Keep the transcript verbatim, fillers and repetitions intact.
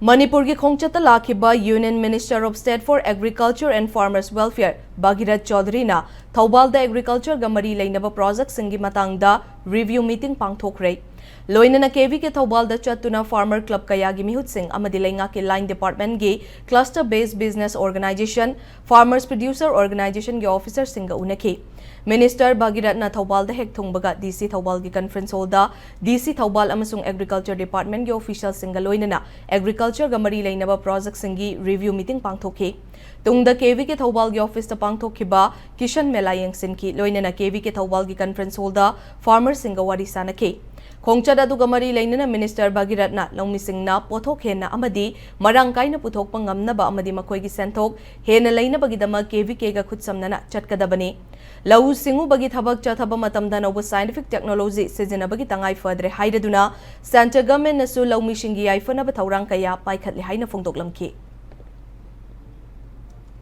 ꯃꯅꯤꯄꯨꯔꯒꯤ ꯈꯣꯡꯆꯠꯇ ꯂꯥꯛꯈꯤꯕ Union Minister of State for Agriculture and Farmers Welfare ꯚꯥꯒꯤꯔꯊ ꯆꯧꯙꯔꯤꯅ ꯊꯧꯕꯥꯜꯗ ꯑꯦꯒ꯭ꯔꯤꯀꯜꯆꯔꯒ ꯃꯔꯤ ꯂꯩꯅꯕ ꯄ꯭ꯔꯣꯖꯦꯛꯁꯤꯡꯒꯤ ꯃꯇꯥꯡꯗ ꯔꯤꯚ꯭ꯌꯨ ꯃꯤꯇꯤꯡ ꯄꯥꯡꯊꯣꯛꯈ꯭ꯔꯦ꯫ ꯂꯣꯏꯅꯅ ꯀꯦ ꯚꯤ ꯀꯦ ꯊꯧꯕꯥꯜꯗ ꯆꯠꯇꯨꯅ ꯐꯥꯔꯃꯔ ꯀ꯭ꯂꯕ ꯀꯌꯥꯒꯤ ꯃꯤꯍꯨꯠꯁꯤꯡ ꯑꯃꯗꯤ ꯂꯩꯉꯥꯛꯀꯤ ꯂꯥꯏꯟ ꯗꯤꯄꯥꯔꯠꯃꯦꯟꯒꯤ cluster based business organization, farmers producer organizationꯒꯤ ꯑꯣꯐꯤꯁꯔꯁꯤꯡꯒ ꯎꯅꯈꯤ꯫ ꯃꯤꯅꯤꯁꯇꯔ ꯚꯥꯒꯤꯔꯊꯅ ꯊꯧꯕꯥꯜꯗ ꯍꯦꯛ ꯊꯨꯡꯕꯒ ꯗꯤ ꯁꯤ ꯊꯧꯕꯥꯜꯒꯤ ꯀꯟꯐꯔꯦꯟꯁ ꯍꯣꯜꯗ ꯗꯤ ꯁꯤ ꯊꯧꯕꯥꯜ ꯑꯃꯁꯨꯡ ꯑꯦꯒ꯭ꯔꯤꯀꯜꯆꯔ ꯗꯤꯄꯥꯔꯠꯃꯦꯟꯒꯤ ꯑꯣꯐꯤꯁꯤꯌꯦꯜꯁꯤꯡꯒ ꯂꯣꯏꯅꯅ ꯑꯦꯒ꯭ꯔꯤꯀꯜꯆꯔꯒ ꯃꯔꯤ ꯂꯩꯅꯕ ꯄ꯭ꯔꯣꯖꯦꯛꯁꯤꯡꯒꯤ ꯔꯤꯚ꯭ꯌꯨ ꯃꯤꯇꯤꯡ ꯄꯥꯡꯊꯣꯛꯈꯤ꯫ ꯇꯨꯡꯗ ꯀꯦ ꯚꯤ ꯀꯦ ꯊꯧꯕꯥꯜꯒꯤ ꯑꯣꯐꯤꯁꯇ ꯄꯥꯡꯊꯣꯛꯈꯤꯕ ꯀꯤꯁꯟ ꯃꯦꯂꯥ ꯌꯦꯡꯁꯤꯟꯈꯤ꯫ ꯂꯣꯏꯅꯅ ꯀꯦ ꯚꯤ ꯀꯦ ꯊꯧꯕꯥꯜꯒꯤ ꯀꯟꯐꯔꯦꯟꯁ ꯍꯣꯜꯗ ꯐꯥꯔꯃꯔꯁꯤꯡꯒ ꯋꯥꯔꯤ ꯁꯥꯅꯈꯤ꯫ ꯈꯣꯡꯆꯠ ꯑꯗꯨꯒ ꯃꯔꯤ ꯂꯩꯅꯅ ꯃꯤꯅꯤꯁꯇꯔ ꯚꯥꯒꯤꯔꯊꯅ ꯂꯧꯃꯤꯁꯤꯡꯅ ꯄꯣꯠꯊꯣꯛ ꯍꯦꯟꯅ ꯑꯃꯗꯤ ꯃꯔꯥꯡ ꯀꯥꯏꯅ ꯄꯨꯊꯣꯛꯄ ꯉꯝꯅꯕ ꯑꯃꯗꯤ ꯃꯈꯣꯏꯒꯤ ꯁꯦꯟꯊꯣꯛ ꯍꯦꯟꯅ ꯂꯩꯅꯕꯒꯤꯗꯃꯛ ꯀꯦ ꯚꯤ ꯀꯦꯒ ꯈꯨꯠꯁꯝꯅꯅ ꯆꯠꯀꯗꯕꯅꯤ꯫ ꯂꯧꯎ ꯁꯤꯡꯎꯕꯒꯤ ꯊꯕꯛ ꯆꯠꯊꯕ ꯃꯇꯝꯗ ꯑꯅꯧꯕ ꯁꯥꯏꯟꯇꯤꯐꯤꯛ ꯇꯦꯛꯅꯣꯂꯣꯖꯤ ꯁꯤꯖꯤꯟꯅꯕꯒꯤ ꯇꯉꯥꯏ ꯐꯗ꯭ꯔꯦ ꯍꯥꯏꯔꯗꯨꯅ ꯁꯦꯟꯇꯔ ꯒꯚꯔꯟꯃꯦꯟꯠꯅꯁꯨ ꯂꯧꯃꯤꯁꯤꯡꯒꯤ ꯌꯥꯏꯐꯅꯕ ꯊꯧꯔꯥꯡ ꯀꯌꯥ ꯄꯥꯏꯈꯠꯂꯦ ꯍꯥꯏꯅ ꯐꯣꯡꯗꯣꯛꯂꯝꯈꯤ꯫